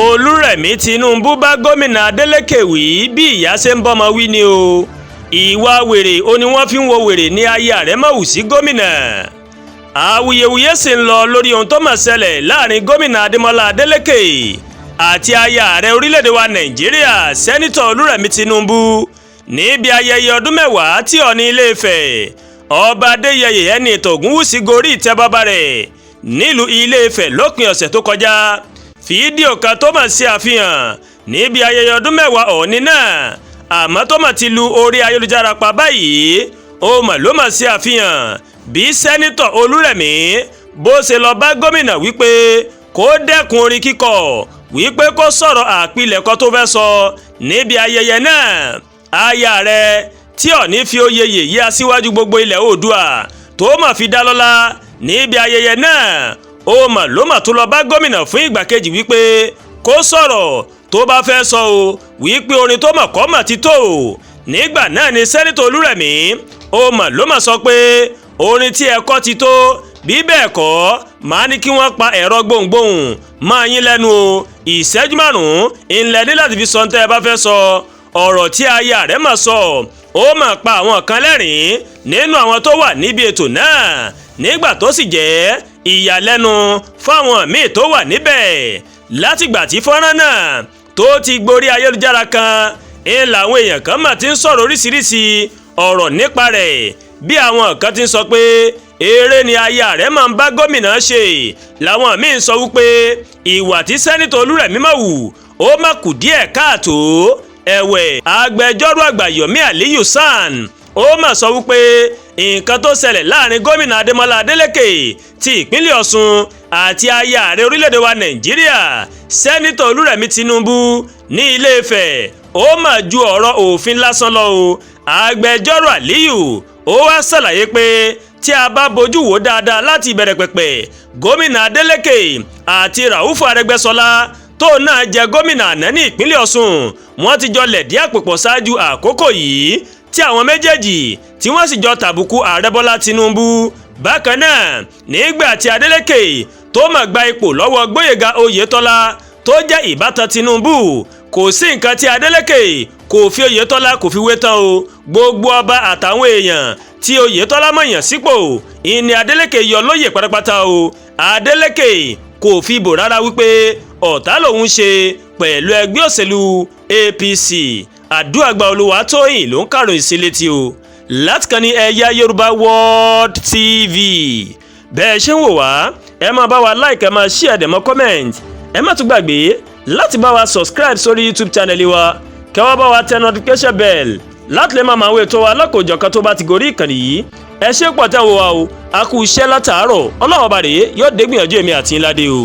Olúrẹ̀mí Tinubu bá Gómìnà Adeleke wí bí ìyá ṣe ń bọ́mọ wí ni o. Ìwà wèrè ó ní wọ́n fi ń wo wèrè ní ayé àrẹ́mọ̀wù sí gómìnà. Awuyewuye sì ń lọ lórí ohun tó mà ṣẹlẹ̀ láàrin Gómìnà Adémọ́lá Adeleke àti aya ààrẹ orílẹ̀-èdè wa Nàìjíríà, Sẹ́nitọ̀ Olúrẹ̀mí Tinubu, níbi ayẹyẹ ọdún 10 tí Ọọ̀ni Ilé-Ifẹ̀, Ọba Adéyẹyè Ẹnìtàn Ògúnwùsì, gorí ìtẹ́ bàbá rẹ̀ nílùú Ilé-Ifẹ̀ lópin ọ̀sẹ̀ tó kọjá. Fídíò kan tó mà ṣe àfihàn níbi ayẹyẹ ọdún 10 Ọọ̀ni náà, àmọ́ tó mà ti lu orí ayélujára pa báyìí, ó mà ló mà ṣe àfihàn bí Sẹ́nitọ̀ Olúrẹ̀mí bó ṣe lọ bá gómìnà wípé kó dẹ́kun orin kíkọ, wípé kó sọ̀rọ̀ àpilẹ̀kọ tó fẹ́ sọ níbi ayẹyẹ náà. Aya rẹ̀ tí Ọọ̀ni fi oyè yèyé aṣíwájú gbogbo ilẹ̀ Oòduà tó mà fi dá lọ́lá níbi ayẹyẹ náà, ó mà ló mà tún lọ bá gómìnà fún ìgbà kejì wípé kó sọ̀rọ̀ tó bá fẹ́ sọ o, wípé orin tó mọ̀ kọ́ mà ti tó o. Nígbà náà ni Sẹ́nitọ̀ Olúrẹ̀mí ó mà ló mà sọ pé orin tí ẹ kọ́ ti tó, bí bẹ́ẹ̀ kọ́, màá ní kí wọ́n pa ẹ̀rọ gbohùngbohùn máa yín lẹ́nu o. Ìṣẹ́jú 5 ìnlẹ̀ ní láti fi sọ tẹ́ ẹ bá fẹ́ sọ. Ọ̀rọ̀ tí aya rẹ̀ mà sọ, ó mà pa àwọn kan lẹ́rìn-ín nínú àwọn tó wà níbi ètò náà, nígbà tó sì jẹ́ ìyàlẹ́nu fáwọn míì tó wà níbẹ̀. Látìgbà tí fọ́nrán náà tó ti gborí ayélujára kan ń làwọn èèyàn kan mà ti ń sọ̀rọ̀ oríṣiríṣi ọ̀rọ̀ nípa rẹ̀. Bí àwọn kan ti ń sọ pé eré ni aya rẹ̀ máa ń bá gómìnà ṣe, làwọn míì ń sọ wípé ìwà tí Sẹ́nitọ̀ Olúrẹ̀mí mà wù, ó má kù díẹ̀ káàtó. Ẹ̀wẹ̀, agbẹjọ́rò àgbà Yomi Aliyu SAN ó mà sọ wípé nǹkan tó ṣẹlẹ̀ láàrin Gómìnà Adémọ́lá Adélékè ti ìpínlẹ̀ Ọ̀ṣun àti aya ààrẹ orílẹ̀-èdè wa Nàìjíríà, Sẹ́nitọ̀ Olúrẹ̀mí Tinubu, ní Ilé-Ifẹ̀, ó mà ju ọ̀rọ̀ òfin lásán lọ o. Agbẹjọ́rò Aliyu ó wá ṣàlàyé pé tí a bá bójú wò dáadáa láti ìbẹ̀rẹ̀ pẹ̀pẹ̀, Gómìnà Adeleke àti Ràúfù Arẹ́gbẹ́ṣọlá tó náà jẹ gómìnà àná ní ìpínlẹ̀ Ọ̀ṣun, wọ́n ti jọ lẹ̀dí àpò pọ̀ ṣáájú àkókò yìí, tí àwọn méjèèjì tí wọ́n sì jọ tàbùkù ààrẹ Bọ́lá Tinubu. Bákan náà, nígbà tí Adeleke tó mà gba ipò lọ́wọ́ Gbóyèga Oyètọ́lá tó jẹ́ ìbátan Tinubu, kò sí nǹkan tí Adeleke kò fi Oyètọ́lá kò fi wé tán o. Gbogbo ọba àtàwọn èèyàn tí Oyètọ́lá mọ̀yàn sípò ìní Adeleke yọ lóyè pátápátá o. Adeleke kò fi bò rárá wípé ọ̀tá lòun ṣe pẹ̀lú ẹgbẹ́ òṣèlú APC. Àdúràgbà Olúwatóyìn ló ń kàròyìn sí létí o láti kàn ní Ẹ̀yà Yorùbá World TV. Bẹ́ẹ̀ ṣe ń wò wá, ẹ máa bá wa like, ẹ máa share, dẹ̀ mọ́ comment. Ẹ má tún gbàgbé láti bá wa subscribe sórí YouTube channel wa, kẹ́ wá bá wa tẹ notification bell láti lè máa máa wo ètò wa lọ́kọ̀ọ́jọ̀kan tó bá ti gorí ìkànnì yìí. Ẹ ṣé pọ̀ tẹ́ wo wa o. A kú iṣẹ́ látàárọ̀. Ọlọ́run Ọba rèé yóò dé gbìyànjú èmi àti ńlá dé o.